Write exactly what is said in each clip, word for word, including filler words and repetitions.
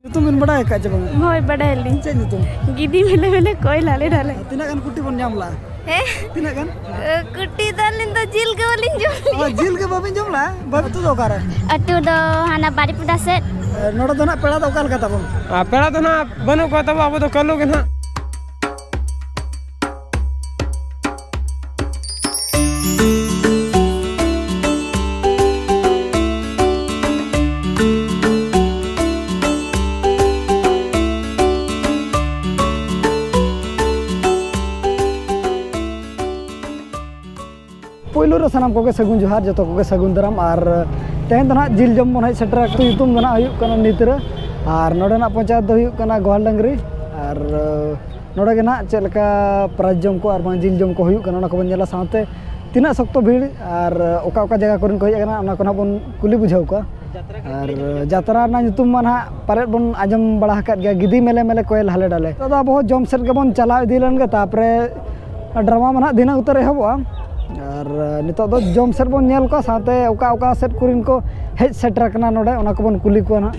ᱧᱩᱛᱩᱢ ᱵᱤᱱ ᱵᱟᱰᱟᱭ ᱟᱠᱟᱫ ᱪᱮ ᱵᱟᱝ? ᱦᱳᱭ, ᱵᱟᱰᱟᱭᱟᱞᱤᱧ᱾ ᱪᱮᱫ ᱧᱩᱛᱩᱢ? ᱜᱤᱫᱤ ᱢᱮᱞᱮ ᱢᱮᱞᱮ ᱠᱚᱭ ᱞᱟᱞᱮ ᱰᱟᱞᱮ᱾ ᱛᱤᱱᱟᱹᱜ ᱜᱟᱱ ᱠᱩᱴᱤ ᱵᱚᱱ ᱧᱟᱢ ᱞᱟᱜᱼᱟ? ᱦᱮᱸ? ᱛᱤᱱᱟᱹᱜ ᱜᱟᱱ? ᱠᱩᱴᱤ ᱫᱚ ᱟᱹᱞᱤᱧ ᱫᱚ ᱡᱤᱞ ᱜᱮ ᱵᱟᱹᱞᱤᱧ ᱡᱚᱢ ᱚ, ᱞᱮᱫᱟ᱾ ᱡᱤᱞ ᱜᱮ ᱵᱟᱵᱤᱱ ᱡᱚᱢ ᱞᱟᱜᱼᱟ? ᱵᱟᱹᱵᱤ ᱟᱹᱛᱩ ᱫᱚ ᱚᱠᱟᱨᱮ? ᱟᱹᱛᱩ ᱫᱚ ᱦᱟᱱᱟ ᱵᱟᱨᱤᱯᱚᱫᱟ ᱥᱮᱫ᱾ ᱮ, ᱱᱚᱰᱮ ᱫᱚ ᱱᱟᱜ ᱯᱮᱲᱟ ᱫᱚ ᱚᱠᱟ ᱞᱮᱠᱟ ᱛᱟᱵᱚᱱ? ᱟᱨ ᱯᱮᱲᱟ ᱫᱚ ᱱᱟᱜ ᱵᱟᱹᱱᱩᱜ ᱠᱚᱣᱟ ᱛᱟᱵᱚ, ᱟᱵᱚ ᱫᱚ ᱠᱟᱹᱞᱩ ᱜᱮ ᱱᱟᱜ᱾ ᱯᱩᱭᱞᱩ ᱨᱮ ᱥᱟᱱᱟᱢ ᱠᱚᱜᱮ ᱥᱟᱹᱜᱩᱱ ᱡᱚᱦᱟᱨ, ᱡᱚᱛᱚ ᱠᱚᱜᱮ ᱥᱟᱹᱜᱩᱱ ᱫᱟᱨᱟᱢ᱾ ᱟᱨ ᱛᱮᱦᱮᱧ ᱫᱚ ᱱᱟᱦᱟᱜ ᱡᱤᱞ ᱡᱚᱢ ᱵᱚᱱ ᱦᱮᱡ ᱥᱮᱴᱮᱨ ᱟᱠᱟᱱᱟ᱾ ᱧᱩᱛᱩᱢ ᱫᱚ ᱱᱟᱦᱟᱜ ᱦᱩᱭᱩᱜ ᱠᱟᱱᱟ ᱱᱤᱛᱨᱟᱹ, ᱟᱨ ᱱᱚᱰᱮᱱᱟᱜ ᱯᱚᱧᱪᱟᱭᱮᱛ ᱫᱚ ᱦᱩᱭᱩᱜ ᱠᱟᱱᱟ ᱜᱳᱦᱟᱞ ᱰᱟᱝᱨᱤ᱾ ᱟᱨ ᱱᱚᱰᱮ ᱜᱮ ᱱᱟᱦᱟᱜ ᱪᱮᱫ ᱞᱮᱠᱟ ᱯᱨᱟᱭᱤᱡᱽ ᱡᱚᱢ ᱠᱚ ᱟᱨ ᱵᱟᱝ ᱡᱤᱞ ᱡᱚᱢ ᱠᱚ ᱦᱩᱭᱩᱜ ᱠᱟᱱᱟ, ᱚᱱᱟ ᱠᱚᱵᱚᱱ ᱧᱮᱞᱟ᱾ ᱥᱟᱶᱛᱮ ᱛᱤᱱᱟᱹᱜ ᱥᱚᱠᱛᱚ ᱵᱷᱤᱲ ᱟᱨ ᱚᱠᱟ ᱚᱠᱟ ᱡᱟᱭᱜᱟ ᱠᱚᱨᱮᱱ ᱠᱚ ᱦᱮᱡ ᱟᱠᱟᱱᱟ, ᱚᱱᱟ ᱠᱚ ᱱᱟᱦᱟᱜ ᱵᱚᱱ ᱠᱩᱞᱤ ᱵᱩᱡᱷᱟᱹᱣ ᱠᱚᱣᱟ᱾ ᱟᱨ ᱡᱟᱛᱨᱟ ᱨᱮᱱᱟᱜ ᱧᱩᱛᱩᱢ ᱢᱟ ᱱᱟᱦᱟᱜ ᱯᱟᱞᱮᱫ ᱵᱚᱱ ᱟᱸᱡᱚᱢ ᱵᱟᱲᱟ ᱟᱠᱟᱫ ᱜᱮᱭᱟ, ᱜᱤᱫᱤ ᱢᱮᱞᱮ ᱢᱮᱞᱮ ᱠᱚᱭᱮᱞ ᱦᱟᱞᱮ ᱰᱟᱞᱮ᱾ ᱱᱤᱛᱚᱜ ᱫᱚ ᱟᱵᱚ ᱦᱚᱸ ᱡᱚᱢ ᱥᱮᱫ ᱜᱮᱵᱚᱱ ᱪᱟᱞᱟᱣ ᱤᱫᱤ ᱞᱮᱱ ᱜᱮ, ᱛᱟᱨᱯᱚᱨᱮ ᱰᱨᱟᱢᱟ ᱢᱟ ᱱᱟᱦᱟᱜ ᱫᱷᱤᱱᱟᱹᱝ ᱩᱛᱟᱹᱨ ᱮᱦᱚᱵᱚᱜᱼᱟ᱾ ᱟᱨ ᱱᱤᱛᱚᱜ ᱫᱚ ᱡᱚᱢ ᱥᱮᱫ ᱵᱚᱱ ᱧᱮᱞ ᱠᱚᱣᱟ, ᱥᱟᱶᱛᱮ ᱚᱠᱟ ᱚᱠᱟ ᱥᱮᱫ ᱠᱚᱨᱮᱱ ᱠᱚ ᱦᱮᱡ ᱥᱮᱴᱮᱨ ᱟᱠᱟᱱᱟ ᱱᱚᱰᱮ, ᱚᱱᱟ ᱠᱚᱵᱚᱱ ᱠᱩᱞᱤ ᱠᱚᱣᱟ ᱱᱟᱦᱟᱜ᱾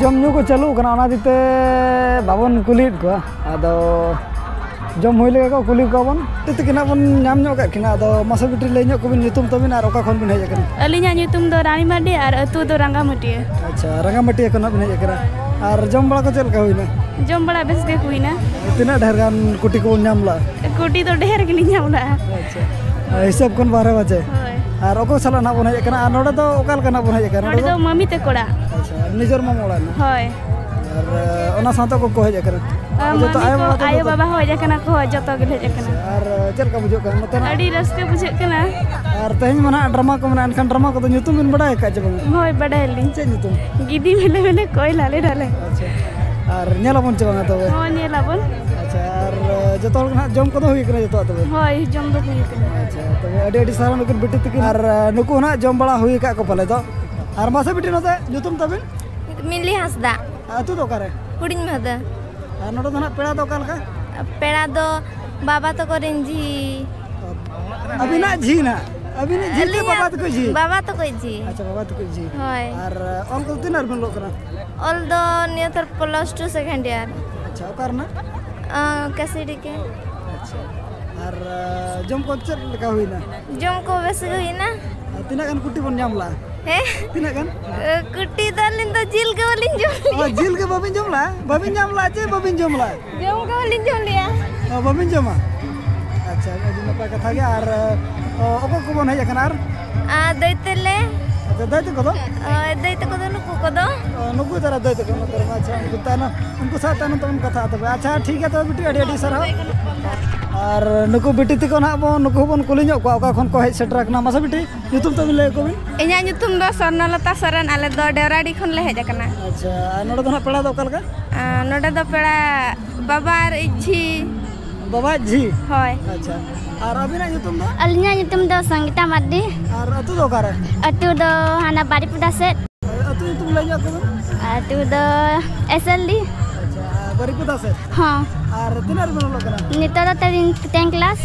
ᱡᱚᱢ ᱧᱩ ᱠᱚ ᱪᱟᱹᱞᱩ ᱠᱟᱱᱟ, ᱚᱱᱟ ᱦᱚᱛᱮᱡ ᱛᱮ ᱵᱟᱵᱚᱱ ᱠᱩᱞᱤᱭᱮᱫ ᱠᱚᱣᱟ᱾ ᱟᱫᱚ ᱡᱚᱢ ᱦᱩᱭ ᱞᱮᱠᱟ ᱠᱚ ᱠᱩᱞᱤ ᱠᱚᱣᱟ ᱵᱚᱱ᱾ ᱛᱤ ᱛᱤᱠᱤᱱ ᱦᱟᱸᱜ ᱵᱚᱱ ᱧᱟᱢ ᱧᱚᱜ ᱠᱟᱜ ᱠᱤᱱᱟ᱾ ᱟᱫᱚ ᱢᱟᱥᱮ ᱵᱤᱴᱤ, ᱞᱟᱹᱭ ᱧᱚᱜ ᱠᱚᱵᱤᱱ ᱧᱩᱛᱩᱢ ᱛᱟᱵᱤᱱ ᱟᱨ ᱚᱠᱟ ᱠᱷᱚᱱ ᱵᱤᱱ ᱦᱮᱡ ᱟᱠᱟᱱᱟ? ᱟᱹᱞᱤᱧᱟᱜ ᱧᱩᱛᱩᱢ ᱫᱚ ᱨᱟᱱᱤ ᱢᱟᱨᱰᱤ ᱟᱨ ᱟᱹᱛᱩ ᱫᱚ ᱨᱟᱸᱜᱟᱢᱟᱹᱴᱤᱭᱟᱹ᱾ ᱟᱪᱪᱷᱟ, ᱨᱟᱸᱜᱟᱢᱟᱹᱴᱤᱭᱟᱹ ᱠᱷᱚᱱᱟᱜ ᱵᱤᱱ ᱦᱮᱡ ᱟᱠᱟᱱᱟ᱾ ᱟᱨ ᱡᱚᱢ ᱵᱟᱲᱟ ᱠᱚ ᱪᱮᱫ ᱞᱮᱠᱟ ᱦᱩᱭᱱᱟ? ᱡᱚᱢ ᱵᱟᱲᱟ ᱵᱮᱥ ᱜᱮ ᱦᱩᱭᱱᱟ᱾ ᱛᱤᱱᱟᱹᱜ ᱰᱷᱮᱨ ᱜᱟᱱ ᱠᱩᱴᱤ ᱠᱚᱵᱚᱱ ᱧᱟᱢ ᱞᱮᱜᱼᱟ? ᱠᱩᱴᱤ ᱫᱚ ᱰᱷᱮᱨ ᱜᱮᱞᱤᱧ ᱧᱟᱢ ᱞᱮᱜᱼᱟ᱾ ᱟᱪᱪᱷᱟ, ᱦᱤᱥᱟᱹᱵ ᱠᱷᱚᱱ ᱵᱟᱨᱦᱮ ᱵᱟᱡᱮ᱾ ᱦᱳᱭ᱾ ᱟᱨ ᱚᱠᱚᱭ ᱥᱟᱞᱟᱜ ᱱᱟᱜ ᱵᱚᱱ ᱦᱮᱡ ᱟᱠᱟᱱᱟ ᱟᱨ ᱱᱚᱰᱮ ᱫᱚ ᱚᱠᱟ ᱞᱮᱠᱟ ᱱᱟᱜ ᱵᱚᱱ ᱦᱮᱡ ᱟᱠᱟᱱᱟ? ᱱᱚᱰᱮ ᱫᱚ ᱢᱟᱹᱢᱤ ᱛᱟᱠᱚ ᱚᱲᱟᱜ᱾ ᱟᱪᱪᱷᱟ, ᱱᱤᱡᱮᱨ ᱢᱟᱢᱚ ᱚᱲᱟᱜ ᱨᱮᱱᱟᱜ? ᱦᱳᱭ᱾ ᱟᱨ ᱚᱱᱟ ᱥᱟᱶᱛᱮ ᱚᱠᱚᱭ ᱠᱚ ᱦᱮᱡ ᱟᱠᱟᱱᱟ? ᱟᱨ ᱡᱚᱛᱚ ᱢᱟᱹᱢᱤ ᱟᱭᱳ ᱠᱚ, ᱵᱟᱵᱟ ᱛᱟᱠᱚ ᱟᱭᱳ ᱡᱚᱛᱚ? ᱵᱟᱵᱟ ᱦᱚᱸ ᱦᱮᱡ ᱟᱠᱟᱱᱟ ᱠᱚ, ᱡᱚᱛᱚ ᱜᱮᱞᱮ ᱦᱮᱡ ᱟᱠᱟᱱᱟ᱾ ᱟᱨ ᱪᱮᱫ ᱞᱮᱠᱟ ᱵᱩᱡᱷᱟᱹᱜ ᱠᱟᱱᱟ ᱱᱚᱛᱮᱱᱟᱜ? ᱟᱹᱰᱤ ᱨᱟᱹᱥᱠᱟᱹ ᱵᱩᱡᱷᱟᱹᱜ ᱠᱟᱱᱟ᱾ ᱟᱨ ᱛᱮᱦᱮᱧ ᱢᱟ ᱱᱟᱜ ᱰᱨᱟᱢᱟ ᱠᱚ ᱢᱮᱱᱟᱜᱼᱟ, ᱮᱱᱠᱷᱟᱱ ᱰᱨᱟᱢᱟ ᱠᱚᱫᱚ ᱧᱩᱛᱩᱢ ᱵᱤᱱ ᱵᱟᱰᱟᱭ ᱟᱠᱟᱫ ᱪᱮ ᱵᱟᱝᱟ? ᱦᱳᱭ, ᱵᱟᱰᱟᱭᱟᱞᱤᱧ᱾ ᱪᱮᱫ ᱧᱩᱛᱩᱢ? ᱜᱤᱫᱤ ᱢᱮᱞᱮ ᱢᱮᱞᱮ ᱠᱚᱭ ᱞᱟᱞᱮ ᱰᱟᱞᱮ᱾ ᱟᱪᱪᱷᱟ, ᱟᱨ ᱧᱮᱞᱟᱵᱚᱱ ᱪᱮ ᱵᱟᱝᱟ ᱛᱚᱵᱮ? ᱦᱚᱸ, ᱧᱮᱞᱟᱵᱚᱱ᱾ ᱟᱪᱪᱷᱟ, ᱟᱨ ᱡᱚᱛᱚ ᱦᱚᱲ ᱜᱮ ᱱᱟᱜ ᱡᱚᱢ ᱠᱚᱫᱚ ᱦᱩᱭ ᱠᱟᱱᱟ ᱡᱚᱛᱚᱣᱟᱜ ᱛᱚᱵᱮ? ᱦᱳᱭ, ᱡᱚᱢ ᱫᱚ ᱦᱩᱭ ᱠᱟᱱᱟ᱾ ᱟᱪᱪᱷᱟ, ᱛᱚᱵᱮ ᱟᱹᱰᱤ ᱟᱹᱰᱤ ᱥᱟᱨᱦᱟᱣ ᱱᱩᱠᱤᱱ ᱵᱤᱴᱤ ᱛᱟᱹᱠᱤᱱ᱾ ᱟᱨ ᱱᱩᱠᱩ ᱦᱚᱸ ᱱᱟᱜ ᱡᱚᱢ ᱵᱟᱲᱟ ᱦᱩᱭ ᱟᱠᱟᱫ ᱠᱚ ᱯᱟᱞᱮ ᱫᱚ᱾ ᱟᱨ ᱢᱟᱥᱮ ᱵᱤᱴᱤ, ᱱᱚᱛᱮ ᱧᱩᱛᱩᱢ ᱛᱟᱵᱤᱱ? ᱢᱤᱞᱤ ᱦᱟᱸᱥᱫᱟ᱾ ᱟᱹᱛᱩ ᱫᱚ ᱚᱠᱟᱨᱮ? ᱦᱩᱰᱤᱧ ᱢᱟᱹᱦᱫᱟᱹ᱾ ᱟᱨ ᱱᱚᱰᱮ ᱫᱚ ᱱᱟᱜ ᱯᱮᱲᱟ ᱫᱚ ᱚᱠᱟ ᱞᱮᱠᱟ? ᱯᱮᱲᱟ ᱫᱚ ᱵᱟᱵᱟ ᱛᱟᱠᱚ ᱨᱮᱱ ᱡᱷᱤ᱾ ᱟᱹᱵᱤᱱᱟᱜ ᱡᱷᱤ ᱱᱟᱜ? ᱟᱹᱵᱤᱱᱤᱡ ᱡᱷᱤ ᱥᱮ ᱟᱹᱞᱤᱧᱟᱜ ᱵᱟᱵᱟ ᱛᱟᱠᱚ ᱡᱷᱤ? ᱵᱟᱵᱟ ᱛᱟᱠᱚ ᱡᱷᱤ᱾ ᱟᱪᱪᱷᱟ, ᱵᱟᱵᱟ ᱛᱟᱠᱚ ᱡᱷᱤ᱾ ᱦᱳᱭ᱾ ᱟᱨ ᱚᱞ ᱠᱚᱫᱚ ᱛᱤᱱᱟᱹᱜ ᱨᱮᱵᱤᱱ ᱚᱞᱚᱜ ᱠᱟᱱᱟ? ᱚᱞ ᱫᱚ ᱱᱤᱭᱟᱹ ᱛᱷᱚᱨ plus two second year᱾ ᱟᱪᱪᱷᱟ, ᱚᱠᱟ ᱨᱮᱱᱟᱜ? ᱟᱸ, ᱠᱟᱹᱥᱤᱰᱤ ᱜᱮ᱾ ᱟᱪᱪᱷᱟ, ᱟᱨ ᱡᱚᱢ ᱠᱚ ᱪᱮᱫ ᱞᱮᱠᱟ ᱦᱩᱭᱱᱟ? ᱡᱚᱢ ᱠᱚ ᱵᱮᱥ ᱜᱮ ᱦᱩᱭᱱᱟ᱾ ᱟᱨ ᱛᱤᱱᱟᱹᱜ ᱜᱟᱱ ᱠᱩᱴᱤ ᱵᱚᱱ ᱧᱟᱢ ᱞᱮᱜᱼᱟ? ᱦᱮᱸ? ᱛᱤᱱᱟᱹᱜ ᱜᱟᱱ? ᱠᱩᱴᱤ ᱫᱚ ᱟᱹᱞᱤᱧ ᱫᱚ ᱡᱤᱞ ᱜᱮ ᱵᱟᱹᱞᱤᱧ ᱡᱚᱢ ᱚ, ᱞᱮᱜᱼᱟ᱾ ᱡᱤᱞ ᱜᱮ ᱵᱟᱵᱤᱱ ᱡᱚᱢ ᱞᱮᱜᱼᱟ? ᱵᱟᱵᱤᱱ ᱧᱟᱢ ᱞᱮᱜᱼᱟ ᱪᱮ ᱵᱟᱵᱤᱱ ᱡᱚᱢ ᱞᱮᱜᱼᱟ? ᱡᱚᱢ ᱜᱮ ᱵᱟᱹᱞᱤᱧ ᱡᱚᱢ ᱞᱮᱜᱼᱟ᱾ ᱚ, ᱵᱟᱵᱤᱱ ᱡᱚᱢᱟ? ᱟᱪᱪᱷᱟ, ᱟᱹᱰᱤ ᱱᱟᱯᱟᱭ ᱠᱟᱛᱷᱟ ᱜᱮ᱾ ᱟᱨ, ᱚ, ᱚᱠᱚᱭ ᱠᱚᱵᱚᱱ ᱦᱮᱡ ᱟᱠᱟᱱᱟ ᱟᱨ? ᱟᱨ ᱫᱟᱹᱭ ᱛᱮᱞᱮ᱾ ᱟᱪᱪᱷᱟ, ᱫᱟᱹᱭ ᱛᱟᱠᱚ ᱫᱚ? ᱦᱳᱭ, ᱫᱟᱹᱭ ᱛᱟᱠᱚ ᱫᱚ ᱱᱩᱠᱩ ᱠᱚᱫᱚ᱾ ᱚ, ᱱᱩᱠᱩ ᱛᱟᱨᱟ ᱫᱟᱹᱭ ᱛᱟᱠᱚ ᱱᱚᱛᱮ ᱨᱮᱢᱟ᱾ ᱟᱪᱪᱷᱟ, ᱩᱱᱠᱩ ᱛᱟᱭᱱᱚᱢ, ᱩᱱᱠᱩ ᱥᱟᱶ ᱛᱟᱭᱱᱚᱢ ᱛᱮᱵᱚᱱ ᱠᱟᱛᱷᱟᱜᱼᱟ ᱛᱚᱵᱮ᱾ ᱟᱪᱪᱷᱟ, ᱴᱷᱤᱠ ᱜᱮᱭᱟ ᱛᱚᱵᱮ ᱵᱤᱴᱤ, ᱟᱹᱰᱤ ᱟᱹᱰᱤ ᱥᱟᱨᱦᱟᱣ᱾ ᱟᱨ ᱱᱩᱠᱩ ᱵᱤᱴᱤ ᱛᱟᱠᱚ ᱱᱟᱦᱟᱜ ᱵᱚᱱ, ᱱᱩᱠᱩ ᱦᱚᱸᱵᱚᱱ ᱠᱩᱞᱤ ᱧᱚᱜ ᱠᱚᱣᱟ, ᱚᱠᱟ ᱠᱷᱚᱱ ᱠᱚ ᱦᱮᱡ ᱥᱮᱴᱮᱨ ᱟᱠᱟᱱᱟ᱾ ᱢᱟᱥᱮ ᱵᱤᱴᱤ, ᱧᱩᱛᱩᱢ ᱛᱟᱵᱤᱱ ᱞᱟᱹᱭ ᱟᱠᱚ ᱵᱤᱱ᱾ ᱤᱧᱟᱹᱜ ᱧᱩᱛᱩᱢ ᱫᱚ ᱥᱚᱨᱱᱚᱞᱚᱛᱟ ᱥᱚᱨᱮᱱ, ᱟᱞᱮ ᱫᱚ ᱰᱮᱣᱨᱟᱰᱤ ᱠᱷᱚᱱ ᱞᱮ ᱦᱮᱡ ᱟᱠᱟᱱᱟ᱾ ᱟᱪᱪᱷᱟ, ᱟᱨ ᱱᱚᱰᱮ ᱫᱚ ᱱᱟᱦᱟᱜ ᱯᱮᱲᱟ ᱫᱚ ᱚᱠᱟ ᱞᱮᱠᱟ? ᱟᱨ ᱱᱚᱰᱮ ᱫᱚ ᱯᱮᱲᱟ ᱵᱟᱵᱟ ᱟᱨ ᱤᱧ ᱡᱷᱤ᱾ ᱵᱟᱵᱟ ᱟᱡ ᱡᱷᱤ? ᱦᱳᱭ᱾ ᱟᱪᱪᱷᱟ, ᱟᱨ ᱟᱹᱵᱤᱱᱟᱜ ᱧᱩᱛᱩᱢ ᱫᱚ? ᱟᱹᱞᱤᱧᱟᱜ ᱧᱩᱛᱩᱢ ᱫᱚ ᱥᱚᱝᱜᱤᱛᱟ ᱢᱟᱨᱰᱤ᱾ ᱟᱨ ᱟᱹᱛᱩ ᱫᱚ ᱚᱠᱟᱨᱮ? ᱟᱹᱛᱩ ᱫᱚ ᱦᱟᱱᱟ ᱵᱟᱨᱤᱯᱚᱫᱟ ᱥᱮᱫ᱾ ᱟᱹᱛᱩ ᱧᱩᱛᱩᱢ ᱞᱟᱹᱭ ᱧᱚᱜ ᱠᱚᱵᱤᱱ᱾ ᱟᱹᱛᱩ ᱫᱚ ᱮᱥ ᱮᱞ ᱰᱤ᱾ ᱟᱪᱪᱷᱟ, ᱵᱟᱨᱤᱯᱚᱫᱟ ᱥᱮᱫ? ᱦᱚᱸ᱾ ᱟᱨ ᱛᱤᱱᱟᱹᱜ ᱨᱮᱵᱤᱱ ᱚᱞᱚᱜ ᱠᱟᱱᱟ? ᱱᱤᱛᱚᱜ ᱫᱚ ᱴᱮᱱ, ᱴᱮᱱ ᱠᱞᱟᱥ᱾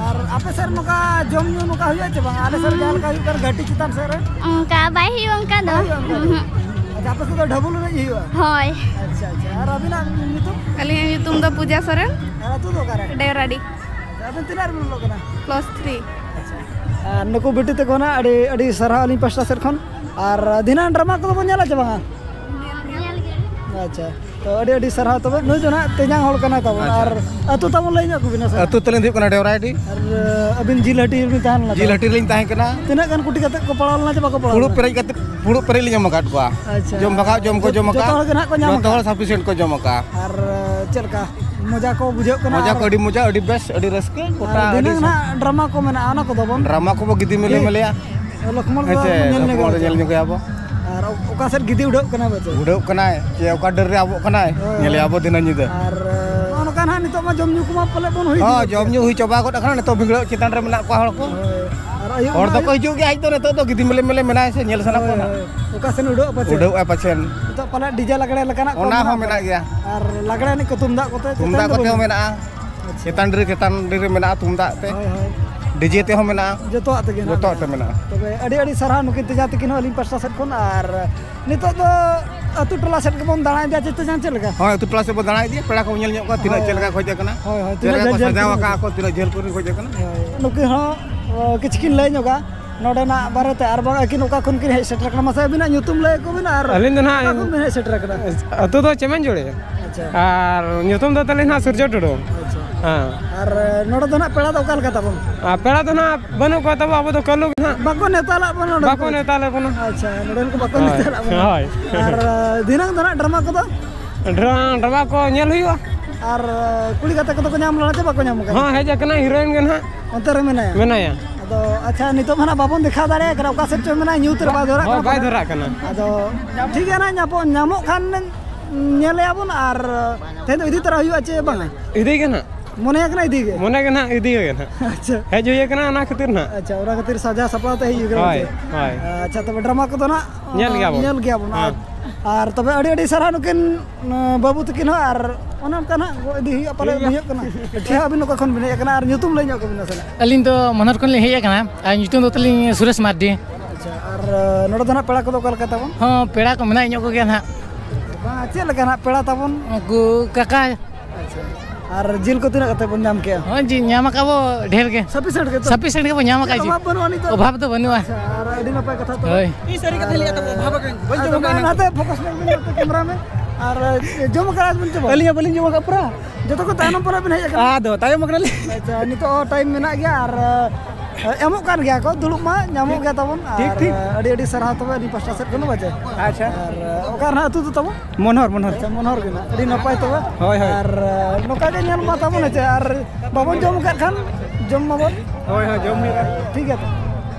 ᱟᱨ ᱟᱯᱮ ᱥᱮᱫ ᱱᱚᱝᱠᱟ ᱡᱚᱢ ᱧᱩ ᱱᱚᱝᱠᱟ ᱦᱩᱭᱩᱜᱼᱟ ᱪᱮ ᱵᱟᱝ? ᱟᱞᱮ ᱥᱮᱫ ᱡᱟᱦᱟᱸ ᱞᱮᱠᱟ ᱦᱩᱭᱩᱜ ᱠᱟᱱᱟ ᱜᱷᱟᱹᱴᱤ ᱪᱮᱛᱟᱱ ᱥᱮᱫ ᱨᱮ᱾ ᱚᱱᱠᱟ ᱵᱟᱭ ᱦᱩᱭᱩᱜᱼᱟ ᱚᱱᱠᱟ ᱫᱚ᱾ ᱵᱟᱭ ᱦᱩᱭᱩᱜᱼᱟ ᱚᱱᱠᱟ ᱫᱚ? ᱩᱦᱩᱸ᱾ ᱟᱪᱪᱷᱟ, ᱟᱯᱮ ᱥᱮᱫ ᱫᱚ ᱰᱷᱟᱵᱩᱞ ᱮᱱᱮᱡ ᱦᱩᱭᱩᱜᱼᱟ? ᱦᱳᱭ᱾ ᱟᱪᱪᱷᱟ, ᱟᱪᱪᱷᱟ᱾ ᱟᱨ ᱟᱹᱵᱤᱱᱟᱜ ᱧᱩᱛᱩᱢ? ᱟᱹᱞᱤᱧᱟᱜ ᱧᱩᱛᱩᱢ ᱫᱚ ᱯᱩᱡᱟ ᱥᱚᱨᱮᱱ᱾ ᱟᱨ ᱟᱹᱛᱩ ᱫᱚ ᱚᱠᱟᱨᱮ? ᱰᱮᱣᱨᱟᱰᱤ᱾ ᱟᱪᱪᱷᱟ, ᱟᱹᱵᱤᱱ ᱛᱤᱱᱟᱹᱜ ᱨᱮᱵᱤᱱ ᱚᱞᱚᱜ ᱠᱟᱱᱟ? Class three. ᱟᱪᱪᱷᱟ᱾ ᱟᱨ ᱱᱩᱠᱩ ᱵᱤᱴᱤ ᱛᱟᱠᱚ ᱱᱟᱜ ᱟᱹᱰᱤ, ᱟᱹᱰᱤ ᱥᱟᱨᱦᱟᱣ ᱟᱹᱞᱤᱧ ᱯᱟᱥᱴᱟ ᱥᱮᱫ ᱠᱷᱚᱱ᱾ ᱟᱨ ᱫᱷᱤᱱᱟᱹᱱ ᱰᱨᱟᱢᱟ ᱠᱚᱫᱚ ᱵᱚᱱ ᱧᱮᱞᱟ ᱪᱮ ᱵᱟᱝᱟ? ᱟᱪᱪᱷᱟ, ᱛᱚ ᱟᱹᱰᱤ, ᱟᱹᱰᱤ ᱥᱟᱨᱦᱟᱣ᱾ ᱛᱚᱵᱮ ᱱᱩᱭ ᱫᱚ ᱱᱟᱜ ᱛᱮᱧᱟᱝ ᱦᱚᱲ ᱠᱟᱱᱟᱭ ᱛᱟᱵᱚᱱ᱾ ᱟᱪᱪᱷᱟ᱾ ᱟᱨ ᱟᱹᱛᱩ ᱛᱟᱵᱚᱱ ᱞᱟᱹᱭ ᱧᱚᱜ ᱠᱚᱵᱤᱱᱟ ᱥᱮ? ᱟᱹᱛᱩ ᱛᱟᱹᱞᱤᱧ ᱫᱚ ᱦᱩᱭᱩᱜ ᱠᱟᱱᱟ ᱰᱮᱣᱨᱟᱰᱤ᱾ ᱟᱨ ᱟᱹᱵᱤᱱ ᱡᱤᱞᱦᱟᱹᱴᱤ ᱨᱮᱵᱤᱱ ᱛᱟᱦᱮᱸ ᱞᱮᱱᱟ ᱛᱚ? ᱡᱤᱞᱦᱟᱹᱴᱤ ᱨᱮᱞᱤᱧ ᱛᱟᱦᱮᱸ ᱠᱟᱱᱟ᱾ ᱛᱤᱱᱟᱹᱜ ᱜᱟᱱ ᱠᱩᱴᱤ ᱠᱟᱛᱮ ᱠᱚ ᱯᱟᱲᱟᱣ ᱞᱮᱱᱟ ᱪᱮ ᱵᱟᱠᱚ ᱯᱟᱲᱟᱣ ᱯᱷᱩᱲᱩᱜ ᱞᱮᱱᱟ? ᱯᱮᱨᱮᱡ ᱠᱟᱛᱮ, ᱯᱷᱩᱲᱩᱜ ᱯᱮᱨᱮᱡ ᱞᱤᱧ ᱮᱢ ᱟᱠᱟᱫ ᱠᱚᱣᱟ᱾ ᱟᱪᱪᱷᱟ᱾ ᱡᱚᱢ ᱵᱷᱟᱜᱟᱣ ᱡᱚᱢ ᱠᱚ ᱡᱚᱛ-, ᱡᱚᱢ ᱡᱚᱛᱚ ᱟᱠᱟᱫ᱾ ᱦᱚᱲ ᱜᱮ ᱱᱟᱦᱟᱜ ᱠᱚ ᱧᱟᱢ ᱡᱚᱛᱚ ᱦᱚᱲ ᱟᱠᱟᱫ᱾ Sufficient ᱠᱚ ᱡᱚᱢ ᱟᱠᱟᱫ᱾ ᱟᱨ, ᱪᱮᱫ ᱞᱮᱠᱟ? ᱢᱚᱡᱟ ᱠᱚ ᱵᱩᱡᱷᱟᱹᱜ ᱠᱟᱱᱟ? ᱢᱚᱡᱟ ᱟᱨ ᱠᱚ ᱟᱹᱰᱤ ᱢᱚᱡᱟ, ᱟᱹᱰᱤ ᱵᱮᱥ, ᱟᱹᱰᱤ ᱨᱟᱹᱥᱠᱟᱹ, ᱜᱚᱴᱟ ᱟᱨ ᱟᱹᱰᱤ ᱫᱷᱤᱱᱟᱹᱝ ᱥᱟ- ᱱᱟᱦᱟᱜ ᱰᱨᱟᱢᱟ ᱠᱚ ᱢᱮᱱᱟᱜᱼᱟ, ᱚᱱᱟ ᱠᱚᱫᱚ ᱵᱚᱱ ᱰᱨᱟᱢᱟ ᱠᱚᱵᱚ ᱜᱤᱫᱤ ᱢᱮᱞᱮ ᱴᱷᱤᱠ᱾ ᱢᱮᱞᱮᱭᱟ᱾ ᱞᱚᱠᱷᱢᱚᱱ ᱦᱮᱸ ᱫᱚ ᱪᱮ, ᱧᱮᱞ ᱞᱚᱠᱷᱢᱚᱱ ᱧᱚᱜᱟ ᱫᱚ ᱵᱚᱱ᱾ ᱧᱮᱞ ᱧᱚᱜᱮᱭᱟ ᱵᱚ᱾ ᱟᱨ ᱚᱠᱟ ᱥᱮᱫ ᱜᱤᱫᱤ ᱩᱰᱟᱹᱜ ᱠᱟᱱᱟ ᱵᱚ ᱪᱮ? ᱩᱰᱟᱹᱜ ᱠᱟᱱᱟᱭ ᱪᱮ ᱚᱠᱟ ᱰᱟᱹᱨ ᱨᱮ ᱟᱵᱚᱜ ᱠᱟᱱᱟᱭ, ᱦᱳᱭ, ᱧᱮᱞᱮᱭᱟ ᱦᱳᱭ᱾ ᱵᱚ ᱫᱷᱤᱱᱟᱹᱝ ᱧᱤᱫᱟᱹ᱾ ᱟᱨ, ᱱᱚᱜᱼᱚ ᱱᱚᱝᱠᱟ ᱱᱟᱦᱟᱜ ᱱᱤᱛᱚᱜ ᱢᱟ ᱡᱚᱢ ᱧᱩ ᱠᱚᱢᱟ ᱯᱟᱞᱮ ᱵᱚᱱ ᱦᱩᱭ ᱦᱚᱸ, ᱤᱫᱤᱭᱮᱫ ᱡᱚᱢ ᱜᱮᱭᱟ᱾ ᱧᱩ ᱦᱩᱭ ᱪᱟᱵᱟ ᱜᱚᱫ ᱟᱠᱟᱱᱟ, ᱱᱤᱛᱚᱜ ᱵᱷᱤᱸᱫᱟᱹᱲ ᱪᱮᱛᱟᱱ ᱨᱮ ᱢᱮᱱᱟᱜ ᱠᱚᱣᱟ ᱦᱚᱲ ᱠᱚ᱾ ᱦᱳᱭ᱾ ᱟᱨ ᱟᱹᱭᱩᱵ ᱦᱚᱲ ᱢᱟ ᱫᱚᱠᱚ ᱟᱹᱭᱩᱵ ᱦᱤᱡᱩᱜ ᱜᱮᱭᱟ, ᱟᱡ ᱫᱚ ᱱᱤᱛᱚᱜ ᱫᱚ ᱜᱤᱫᱤ ᱢᱮᱞᱮ ᱢᱮᱞᱮ ᱢᱮᱱᱟᱭᱟ ᱥᱮ, ᱧᱮᱞ ᱥᱟᱱᱟ ᱦᱳᱭ, ᱠᱚᱣᱟ ᱱᱟᱜ᱾ ᱦᱳᱭ᱾ ᱚᱠᱟ ᱥᱮᱱ ᱩᱰᱟᱹᱜ ᱟᱯᱮ ᱪᱮ? ᱩᱰᱟᱹᱜ ᱟᱭ ᱯᱟᱪᱷᱮᱱ᱾ ᱱᱤᱛᱚᱜ ᱯᱟᱞᱮ DJ ᱞᱟᱜᱽᱲᱮ ᱞᱮᱠᱟᱱᱟᱜ ᱠᱚ ᱚᱱᱟ ᱦᱚᱸ ᱢᱮᱱᱟᱜ ᱢᱮᱱᱟᱜ ᱜᱮᱭᱟ᱾ ᱟᱨ ᱞᱟᱜᱽᱲᱮ ᱮᱱᱮᱡ ᱠᱚ ᱛᱩᱢᱫᱟᱜ ᱠᱚᱛᱮ ᱛᱩᱢᱫᱟᱜ ᱪᱮᱛᱟᱱ ᱨᱮ ᱠᱚᱛᱮ ᱦᱚᱸ ᱵᱟᱹᱱᱩᱜᱼᱟ? ᱢᱮᱱᱟᱜᱼᱟ᱾ ᱟᱪᱪᱷᱟ᱾ ᱪᱮᱛᱟᱱ ᱰᱟᱹᱨ, ᱪᱮᱛᱟᱱ ᱰᱟᱹᱨ ᱨᱮ ᱢᱮᱱᱟᱜᱼᱟ ᱛᱩᱢᱫᱟᱜ ᱛᱮ᱾ ᱦᱳᱭ, ᱦᱳᱭ᱾ DJ ᱛᱮᱦᱚᱸ ᱢᱮᱱᱟᱜᱼᱟ᱾ ᱡᱚᱛᱚᱣᱟᱜ ᱛᱮᱜᱮ ᱱᱟᱜ ᱡᱚᱛᱚᱣᱟᱜ ᱛᱮ ᱢᱮᱱᱟᱜᱼᱟ᱾ ᱢᱮᱱᱟᱜᱼᱟ᱾ ᱛᱚᱵᱮ ᱟᱹᱰᱤ ᱟᱹᱰᱤ ᱥᱟᱨᱦᱟᱣ ᱱᱩᱠᱤᱱ ᱛᱮᱡᱟᱝ ᱛᱤᱠᱤᱱ ᱦᱚᱸ ᱟᱹᱞᱤᱧ ᱯᱟᱥᱴᱟ ᱥᱮᱫ ᱠᱷᱚᱱ᱾ ᱟᱨ ᱱᱤᱛᱚᱜ ᱫᱚ ᱟᱹᱛᱩ ᱴᱚᱞᱟ ᱥᱮᱫ ᱜᱮᱵᱚᱱ ᱫᱟᱬᱟ ᱤᱫᱤᱭᱟ, ᱪᱮᱫ ᱛᱮᱡᱟᱝ ᱪᱮᱫ ᱞᱮᱠᱟ? ᱦᱳᱭ, ᱟᱹᱛᱩ ᱴᱚᱞᱟ ᱥᱮᱫ ᱵᱚᱱ ᱫᱟᱬᱟ ᱤᱫᱤᱭᱟ, ᱯᱮᱲᱟ ᱠᱚᱵᱚᱱ ᱧᱮᱞ ᱧᱚᱜ ᱠᱚᱣᱟ, ᱛᱤᱱᱟᱹᱜ ᱦᱳᱭ᱾ ᱪᱮᱫ ᱞᱮᱠᱟ ᱠᱚ ᱦᱮᱡ ᱟᱠᱟᱱᱟ, ᱦᱳᱭ, ᱦᱳᱭ, ᱪᱮᱫ ᱛᱤᱱᱟᱹᱜ ᱞᱮᱠᱟ ᱡᱷᱟᱹᱞ ᱠᱚ ᱡᱷᱟᱹᱞ ᱥᱟᱡᱟᱣ ᱠᱚ ᱟᱠᱟᱫᱼᱟ ᱠᱚ, ᱛᱤᱱᱟᱹᱜ ᱡᱷᱟᱹᱞ ᱠᱚᱨᱮ ᱠᱚ ᱦᱮᱡ ᱟᱠᱟᱱᱟ᱾ ᱦᱳᱭ, ᱱᱩᱠᱤᱱ ᱦᱚᱸ, ᱚ, ᱠᱤᱪᱷᱩ ᱠᱤᱱ ᱞᱟᱹᱭ ᱧᱚᱜᱟ᱾ ᱱᱚᱰᱮᱱᱟᱜ ᱵᱟᱨᱮᱛᱮ, ᱟᱨ ᱵᱟᱝ ᱟᱹᱠᱤᱱ ᱚᱠᱟ ᱠᱷᱚᱱ ᱠᱤᱱ ᱦᱮᱡ ᱥᱮᱴᱮᱨ ᱟᱠᱟᱱᱟ, ᱢᱟᱥᱮ ᱟᱹᱵᱤᱱᱟᱜ ᱧᱩᱛᱩᱢ ᱞᱟᱹᱭ ᱟᱠᱚ ᱵᱤᱱ ᱟᱨ ᱟᱹᱞᱤᱧ ᱫᱚ ᱱᱟᱦᱟᱜ ᱚᱠᱟ ᱠᱷᱚᱱ ᱵᱤᱱ ᱦᱮᱡ ᱥᱮᱴᱮᱨ ᱟᱠᱟᱱᱟ? ᱟᱹᱛᱩ ᱫᱚ ᱪᱮᱢᱮᱧᱡᱳᱲᱤ᱾ ᱟᱪᱪᱷᱟ᱾ ᱟᱨ ᱧᱩᱛᱩᱢ ᱫᱚ ᱛᱟᱹᱞᱤᱧ ᱱᱟᱦᱟᱜ ᱥᱩᱨᱡᱚ ᱴᱩᱰᱩ᱾ ᱟᱪᱪᱷᱟ᱾ ᱦᱮᱸ᱾ ᱟᱨ, ᱮ, ᱱᱚᱰᱮ ᱫᱚ ᱱᱟᱦᱟᱜ ᱯᱮᱲᱟ ᱫᱚ ᱚᱠᱟ ᱞᱮᱠᱟ ᱛᱟᱵᱚᱱ? ᱟᱨ ᱯᱮᱲᱟ ᱫᱚ ᱱᱟᱦᱟᱜ ᱵᱟᱹᱱᱩᱜ ᱠᱚᱣᱟ ᱛᱟᱵᱚ, ᱟᱵᱚ ᱫᱚ ᱠᱟᱹᱞᱩ ᱜᱮ ᱱᱟᱦᱟᱜ᱾ ᱵᱟᱠᱚ ᱱᱮᱣᱛᱟ ᱞᱮᱫ ᱵᱚᱱᱟ ᱱᱚᱰᱮ ᱵᱟᱠᱚ ᱠᱚ? ᱱᱮᱣᱛᱟ ᱞᱮᱫ ᱵᱚᱱᱟ᱾ ᱟᱪᱪᱷᱟ, ᱱᱚᱰᱮᱱ ᱠᱚ ᱵᱟᱠᱚ ᱦᱳᱭ, ᱱᱮᱣᱛᱟ ᱞᱮᱫ ᱵᱚᱱᱟ᱾ ᱦᱳᱭ᱾ ᱟᱨ, ᱮ, ᱫᱷᱤᱱᱟᱹᱝ ᱫᱚ ᱱᱟᱦᱟᱜ ᱰᱨᱟᱢᱟ ᱠᱚᱫᱚ? ᱰᱨᱟ-, ᱰᱨᱟᱢᱟ ᱠᱚ ᱧᱮᱞ ᱦᱩᱭᱩᱜᱼᱟ᱾ ᱟᱨ, ᱮ, ᱠᱩᱲᱤ ᱜᱟᱛᱮ ᱠᱚᱫᱚ ᱠᱚ ᱧᱟᱢ ᱞᱮᱱᱟ ᱪᱮ ᱵᱟᱠᱚ ᱧᱟᱢ ᱠᱟᱱᱟ? ᱦᱚᱸ, ᱦᱮᱡ ᱟᱠᱟᱱᱟ, heroine ᱜᱮ ᱱᱟᱦᱟᱜ᱾ ᱚᱱᱛᱮ ᱨᱮ ᱢᱮᱱᱟᱭᱟ? ᱢᱮᱱᱟᱭᱟ᱾ ᱟᱫᱚ ᱟᱪᱪᱷᱟ, ᱱᱤᱛᱚᱜ ᱢᱟ ᱱᱟᱦᱟᱜ ᱵᱟᱵᱚᱱ ᱫᱮᱠᱷᱟᱣ ᱫᱟᱲᱮᱭᱟᱜ ᱠᱟᱱᱟ, ᱚᱠᱟ ᱥᱮᱫ ᱪᱚ ᱢᱮᱱᱟᱭᱟ, ᱧᱩᱛ ᱨᱮ ᱵᱟᱭ ᱫᱷᱚᱨᱟᱜ ᱦᱚᱸ, ᱠᱟᱱᱟ ᱵᱟᱭ ᱯᱟᱞᱮ᱾ ᱫᱷᱚᱨᱟᱜ ᱠᱟᱱᱟ᱾ ᱟᱫᱚ ᱴᱷᱤᱠ ᱜᱮᱭᱟ, ᱱᱟᱦᱟᱜ ᱧᱟᱯᱚ-, ᱧᱟᱢᱚᱜ ᱠᱷᱟᱱ ᱧᱮᱞᱮᱭᱟ ᱵᱚᱱ, ᱟᱨ ᱛᱮᱦᱮᱧ ᱫᱚ ᱤᱫᱤ ᱛᱚᱨᱟ ᱦᱩᱭᱩᱜᱼᱟ ᱪᱮ ᱵᱟᱝᱟ? ᱤᱫᱤ ᱜᱮ ᱱᱟᱦᱟᱜ᱾ ᱢᱚᱱᱮ ᱠᱟᱱᱟ ᱤᱫᱤ ᱜᱮ? ᱢᱚᱱᱮ ᱜᱮ ᱱᱟᱦᱟᱜ ᱤᱫᱤ ᱜᱮ ᱱᱟᱦᱟᱜ᱾ ᱟᱪᱪᱷᱟ᱾ ᱦᱮᱡ ᱦᱩᱭ ᱟᱠᱟᱱᱟ ᱚᱱᱟ ᱠᱷᱟᱹᱛᱤᱨ ᱱᱟᱦᱟᱜ᱾ ᱟᱪᱪᱷᱟ, ᱚᱱᱟ ᱠᱷᱟᱹᱛᱤᱨ ᱥᱟᱡᱟᱣ ᱥᱟᱯᱲᱟᱣ ᱛᱮ ᱦᱮᱡ ᱦᱩᱭ ᱟᱠᱟᱱᱟ ᱦᱳᱭ, ᱪᱮ? ᱦᱳᱭ᱾ ᱟᱪᱪᱷᱟ, ᱛᱚᱵᱮ ᱰᱨᱟᱢᱟ ᱠᱚᱫᱚ ᱱᱟᱦᱟᱜ ᱧᱮᱞ ᱜᱮᱭᱟ ᱵᱚᱱ᱾ ᱧᱮᱞ ᱜᱮᱭᱟ ᱵᱚᱱ᱾ ᱦᱮᱸ᱾ ᱟᱨ, ᱟᱨ ᱛᱚᱵᱮ ᱟᱹᱰᱤ ᱟᱹᱰᱤ ᱥᱟᱨᱦᱟᱣ ᱱᱩᱠᱤᱱ, ᱩᱸ, ᱵᱟᱹᱵᱩ ᱛᱟᱹᱠᱤᱱ ᱦᱚᱸ, ᱟᱨ ᱚᱱᱮ ᱚᱱᱠᱟ ᱱᱟᱦᱟᱜ ᱜᱚ ᱤᱫᱤ ᱦᱩᱭᱩᱜᱼᱟ ᱯᱟᱞᱮ ᱴᱷᱤᱠ ᱜᱮᱭᱟ᱾ ᱵᱩᱡᱷᱟᱹᱜ ᱠᱟᱱᱟ᱾ ᱴᱷᱤᱠ, ᱟᱹᱵᱤᱱ ᱚᱠᱟ ᱠᱷᱚᱱ ᱵᱤᱱ ᱦᱮᱡ ᱟᱠᱟᱱᱟ ᱟᱨ ᱧᱩᱛᱩᱢ ᱞᱟᱹᱭ ᱧᱚᱜ ᱠᱚᱵᱤᱱ ᱱᱟᱥᱮᱱᱟᱜ? ᱟᱹᱞᱤᱧ ᱫᱚ ᱢᱚᱱᱳᱦᱚᱨ ᱠᱷᱚᱱ ᱞᱤᱧ ᱦᱮᱡ ᱟᱠᱟᱱᱟ ᱟᱨ ᱧᱩᱛᱩᱢ ᱫᱚ ᱛᱟᱹᱞᱤᱧ ᱥᱩᱨᱮᱥ ᱢᱟᱨᱰᱤ᱾ ᱟᱪᱪᱷᱟ, ᱟᱨ ᱱᱚᱰᱮ ᱫᱚ ᱱᱟᱜ ᱯᱮᱲᱟ ᱠᱚᱫᱚ ᱚᱠᱟ ᱞᱮᱠᱟ ᱛᱟᱵᱚᱱ? ᱦᱚᱸ, ᱯᱮᱲᱟ ᱠᱚ ᱢᱮᱱᱟᱜ ᱧᱚᱜ ᱠᱚᱜᱮᱭᱟ ᱱᱟᱦᱟᱜ᱾ ᱵᱟᱝ, ᱪᱮᱫ ᱞᱮᱠᱟ ᱱᱟᱜ ᱯᱮᱲᱟ ᱛᱟᱵᱚᱱ? ᱩᱱᱠᱩ ᱠᱟᱠᱟ᱾ ᱟᱪᱪᱷᱟ᱾ ᱟᱨ ᱡᱤᱞ ᱠᱚ ᱛᱤᱱᱟᱹᱜ ᱠᱟᱛᱮ ᱵᱚᱱ ᱧᱟᱢ ᱠᱮᱜᱼᱟ? ᱦᱚᱸ, ᱡᱤᱞ ᱧᱟᱢ ᱟᱠᱟᱫ ᱵᱚ ᱰᱷᱮᱨ ᱜᱮ᱾ Sufficient ᱜᱮ ᱛᱚ? Sufficient ᱜᱮ ᱵᱚ ᱧᱟᱢ ᱟᱠᱟᱫ ᱪᱮᱫ ᱡᱤᱞ᱾ ᱚᱵᱷᱟᱵ ᱵᱟᱹᱱᱩᱜᱼᱟ ᱱᱤᱛᱚᱜ? ᱚᱵᱷᱟᱵ ᱫᱚ ᱵᱟᱹᱱᱩᱜᱼᱟ᱾ ᱟᱪᱪᱷᱟ, ᱟᱨ ᱟᱹᱰᱤ ᱱᱟᱯᱟᱭ ᱠᱟᱛᱷᱟ ᱛᱚᱵᱮ᱾ ᱦᱳᱭ᱾ ᱤᱧ ᱥᱟᱹᱨᱤ ᱠᱟᱛᱷᱟᱧ ᱞᱟᱹᱭᱟ ᱛᱚᱵᱮ, ᱚᱵᱷᱟᱵ ᱟᱠᱟᱱ᱾ ᱵᱟᱹᱧ ᱟᱫᱚ ᱡᱚᱢ ᱢᱟ ᱟᱠᱟᱫᱟ᱾ ᱱᱟᱛᱮ focus ᱧᱚᱜ ᱵᱤᱱ ᱱᱚᱛᱮ camera ᱢᱮ᱾ ᱟᱨ ᱡᱚᱢ ᱟᱠᱟᱫ ᱵᱤᱱ ᱪᱮ ᱵᱟᱝ? ᱟᱹᱞᱤᱧ ᱦᱚᱸ ᱵᱟᱹᱞᱤᱧ ᱡᱚᱢ ᱟᱠᱟᱫ ᱯᱩᱨᱟ᱾ ᱡᱚᱛᱚ ᱠᱚ ᱛᱟᱭᱱᱚᱢ ᱯᱚᱨᱮ ᱵᱤᱱ ᱦᱮᱡ ᱟᱠᱟᱱᱟ᱾ ᱟᱫᱚ ᱛᱟᱭᱚᱢ ᱟᱠᱟᱱᱟᱞᱤᱧ᱾ ᱟᱪᱪᱷᱟ, ᱱᱤᱛᱚᱜ ᱦᱚᱸ time ᱢᱮᱱᱟᱜ ᱜᱮᱭᱟ ᱟᱨ, ᱮ, ᱮᱢᱚᱜ ᱠᱟᱱ ᱜᱮᱭᱟ ᱠᱚ, ᱫᱩᱲᱩᱵ ᱢᱟ ᱧᱟᱢᱚᱜ ᱴᱷᱤᱠ, ᱜᱮᱭᱟ ᱛᱟᱵᱚᱱ᱾ ᱴᱷᱤᱠ, ᱟᱨ, ᱴᱷᱤᱠ᱾ ᱟᱹᱰᱤ ᱟᱹᱰᱤ ᱥᱟᱨᱦᱟᱣ ᱛᱚᱵᱮ ᱟᱹᱞᱤᱧ ᱯᱟᱥᱴᱟ ᱥᱮᱫ ᱠᱷᱚᱱ ᱫᱚ ᱵᱟᱪᱮ᱾ ᱟᱪᱪᱷᱟ᱾ ᱟᱨ, ᱚᱠᱟ ᱨᱮᱱᱟᱜ ᱟᱹᱛᱩ ᱫᱚ ᱛᱟᱵᱚᱱ? ᱢᱚᱱᱦᱚᱨ, ᱢᱚᱱᱦᱚᱨ᱾ ᱟᱪᱪᱷᱟ, ᱢᱚᱱᱦᱚᱨ ᱜᱮ ᱱᱟᱜ᱾ ᱟᱹᱰᱤ ᱱᱟᱯᱟᱭ ᱛᱚᱵᱮ᱾ ᱦᱳᱭ, ᱦᱳᱭ᱾ ᱟᱨ, ᱱᱚᱝᱠᱟ ᱜᱮ ᱧᱮᱞ ᱢᱟ ᱛᱟᱵᱚᱱ ᱦᱮᱸ ᱪᱮ, ᱟᱨ ᱵᱟᱵᱚᱱ ᱡᱚᱢ ᱟᱠᱟᱫ ᱠᱷᱟᱱ ᱡᱚᱢ ᱢᱟᱵᱚᱱ᱾ ᱦᱳᱭ, ᱦᱳᱭ, ᱡᱚᱢ ᱦᱩᱭᱩᱜᱼᱟ᱾ ᱴᱷᱤᱠ ᱜᱮᱭᱟ ᱛᱚ᱾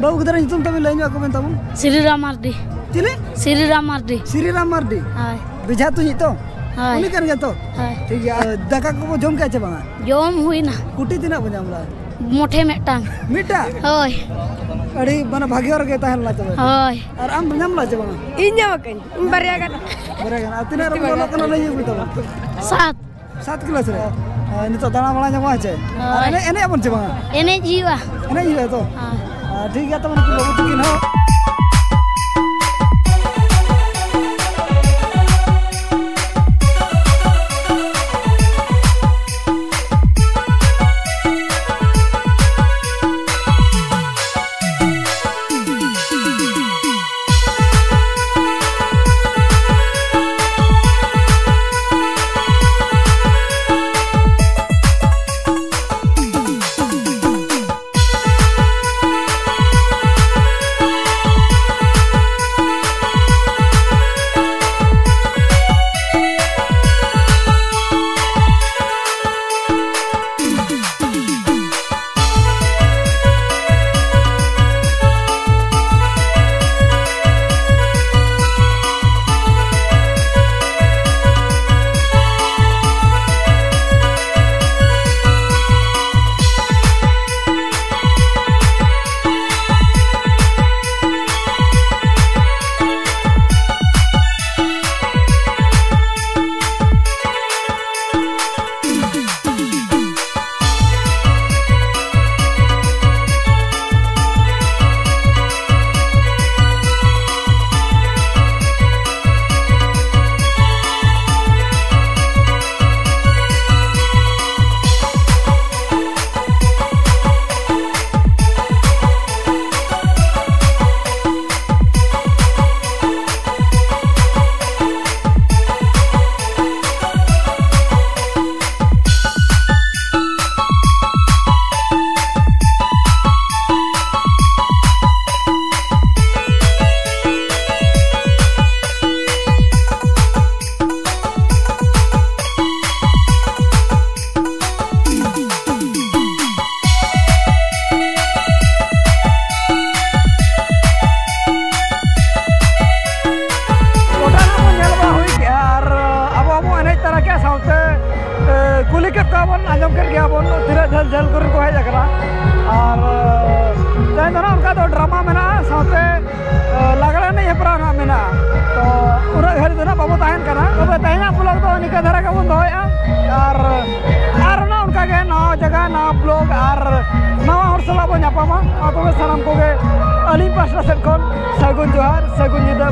ᱵᱟᱹᱵᱩ ᱜᱤᱫᱽᱨᱟᱹ ᱧᱩᱛᱩᱢ ᱛᱟᱵᱤᱱ ᱞᱟᱹᱭ ᱧᱚᱜ ᱟᱠᱚ ᱵᱮᱱ ᱛᱟᱵᱚᱱ᱾ ᱥᱨᱤᱨᱟᱢ ᱢᱟᱨᱰᱤ᱾ ᱪᱤᱞᱤ? ᱥᱨᱤᱨᱟᱢ ᱢᱟᱨᱰᱤ᱾ ᱥᱨᱤᱨᱟᱢ ᱢᱟᱨᱰᱤ᱾ ᱦᱳᱭ᱾ ᱵᱮᱡᱷᱟ ᱛᱩᱧᱤᱡ ᱛᱚ? ᱦᱳᱭ᱾ ᱩᱱᱤ ᱠᱟᱱ ᱜᱮᱭᱟ ᱛᱚ? ᱦᱳᱭ᱾ ᱴᱷᱤᱠ ᱜᱮᱭᱟ᱾ ᱟᱨ ᱫᱟᱠᱟ ᱠᱚᱵᱚ ᱡᱚᱢ ᱠᱮᱜᱼᱟ ᱪᱮ ᱵᱟᱝᱟ? ᱡᱚᱢ ᱦᱩᱭᱱᱟ᱾ ᱠᱩᱴᱤ ᱛᱤᱱᱟᱹᱜ ᱵᱚ ᱧᱟᱢ ᱞᱮᱜᱼᱟ? ᱢᱚᱴᱷᱮ ᱢᱤᱫᱴᱟᱝ᱾ ᱢᱤᱫᱴᱟᱝ? ᱦᱳᱭ᱾ ᱟᱹᱰᱤ ᱢᱟᱱᱮ ᱵᱷᱟᱜᱮ ᱦᱚᱲ ᱜᱮ ᱛᱟᱦᱮᱸ ᱞᱮᱱᱟ ᱛᱚᱵᱮ? ᱦᱳᱭ᱾ ᱟᱨ ᱟᱢ ᱧᱟᱢ ᱞᱮᱜᱼᱟ ᱪᱮ ᱵᱟᱝᱟ? ᱤᱧ ᱧᱟᱢ ᱟᱠᱟᱹᱧ᱾ ᱤᱧ ᱵᱟᱨᱭᱟ ᱜᱟᱱ᱾ ᱵᱟᱨᱭᱟ ᱜᱟᱱ᱾ ᱟᱨ ᱛᱤᱱᱟᱹᱜ ᱨᱮᱢ ᱚᱞᱚᱜ ᱠᱟᱱᱟ ᱞᱟᱹᱭ ᱧᱚᱜ ᱢᱮ ᱛᱟᱵᱚᱱ? ᱥᱟᱛ᱾ ᱥᱟᱛ ᱠᱞᱟᱥ ᱨᱮ? ᱟᱨ ᱱᱤᱛᱚᱜ ᱫᱟᱬᱟ ᱵᱟᱲᱟ ᱧᱟᱢᱚᱜᱼᱟ ᱪᱮ? ᱟᱨ ᱦᱳᱭ᱾ ᱮᱱᱮᱡ, ᱮᱱᱮᱡ ᱟᱵᱚᱱ ᱪᱮ ᱵᱟᱝᱟ? ᱮᱱᱮᱡ ᱦᱩᱭᱩᱜᱼᱟ᱾ ᱮᱱᱮᱡ ᱦᱩᱭᱩᱜᱼᱟ ᱛᱚ? ᱦᱳᱭ᱾ ᱟᱨ ᱴᱷᱤᱠ ᱜᱮᱭᱟ ᱛᱚᱵᱮ, ᱱᱩᱠᱩ ᱵᱟᱹᱵᱩ ᱛᱟᱹᱠᱤᱱ ᱦᱚᱸ᱾ ᱠᱮᱫ ᱜᱮᱭᱟ ᱵᱚᱱ, ᱛᱤᱱᱟᱹᱜ ᱡᱷᱟᱹᱞ ᱡᱷᱟᱹᱞ ᱠᱚᱨᱮ ᱠᱚ ᱦᱮᱡ ᱟᱠᱟᱱᱟ᱾ ᱟᱨ ᱛᱮᱦᱮᱧ ᱫᱚ ᱱᱟᱜ ᱚᱱᱠᱟ ᱫᱚ ᱰᱨᱟᱢᱟ ᱢᱮᱱᱟᱜᱼᱟ, ᱥᱟᱶᱛᱮ ᱞᱟᱜᱽᱲᱮ ᱮᱱᱮᱡ ᱦᱮᱯᱨᱟᱣ ᱱᱟᱜ ᱢᱮᱱᱟᱜᱼᱟ᱾ ᱛᱚ ᱩᱱᱟᱹᱜ ᱜᱷᱟᱹᱲᱤᱡ ᱫᱚ ᱱᱟᱜ ᱵᱟᱵᱚ ᱛᱟᱦᱮᱱ ᱠᱟᱱᱟ᱾ ᱛᱚᱵᱮ ᱛᱮᱦᱮᱧᱟᱜ ᱵᱞᱚᱜ ᱫᱚ ᱱᱤᱝᱠᱟᱹ ᱫᱷᱟᱨᱟ ᱜᱮᱵᱚᱱ ᱫᱚᱦᱚᱭᱮᱫᱼᱟ᱾ ᱟᱨ ᱟᱨ ᱚᱱᱟ ᱚᱱᱠᱟᱜᱮ ᱱᱟᱣᱟ ᱡᱟᱭᱜᱟ, ᱱᱟᱣᱟ ᱵᱞᱚᱜ ᱟᱨ ᱱᱟᱣᱟ ᱦᱚᱲ ᱥᱟᱞᱟᱜ ᱵᱚᱱ ᱧᱟᱯᱟᱢᱟ᱾ ᱢᱟ ᱛᱚᱵᱮ ᱥᱟᱱᱟᱢ ᱠᱚᱜᱮ ᱟᱹᱞᱤᱧ ᱯᱟᱥᱴᱟ ᱥᱮᱫ ᱠᱷᱚᱱ ᱥᱟᱹᱜᱩᱱ ᱡᱚᱦᱟᱨ, ᱥᱟᱹᱜᱩᱱ ᱧᱤᱫᱟᱹ᱾